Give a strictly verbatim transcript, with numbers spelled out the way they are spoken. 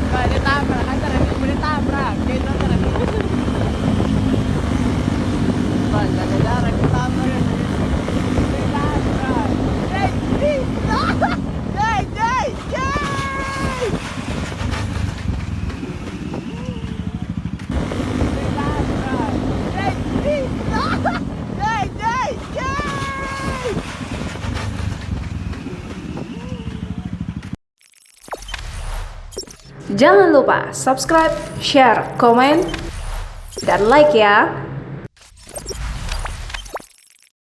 Boleh tabrak, kata Remi boleh tabrak. Dia nonton Remi. Bang, jaga jarak, dia tabrak. Boleh tabrak. Hei, hei. Hei, hei, hei. Jangan lupa subscribe, share, komen, dan like ya.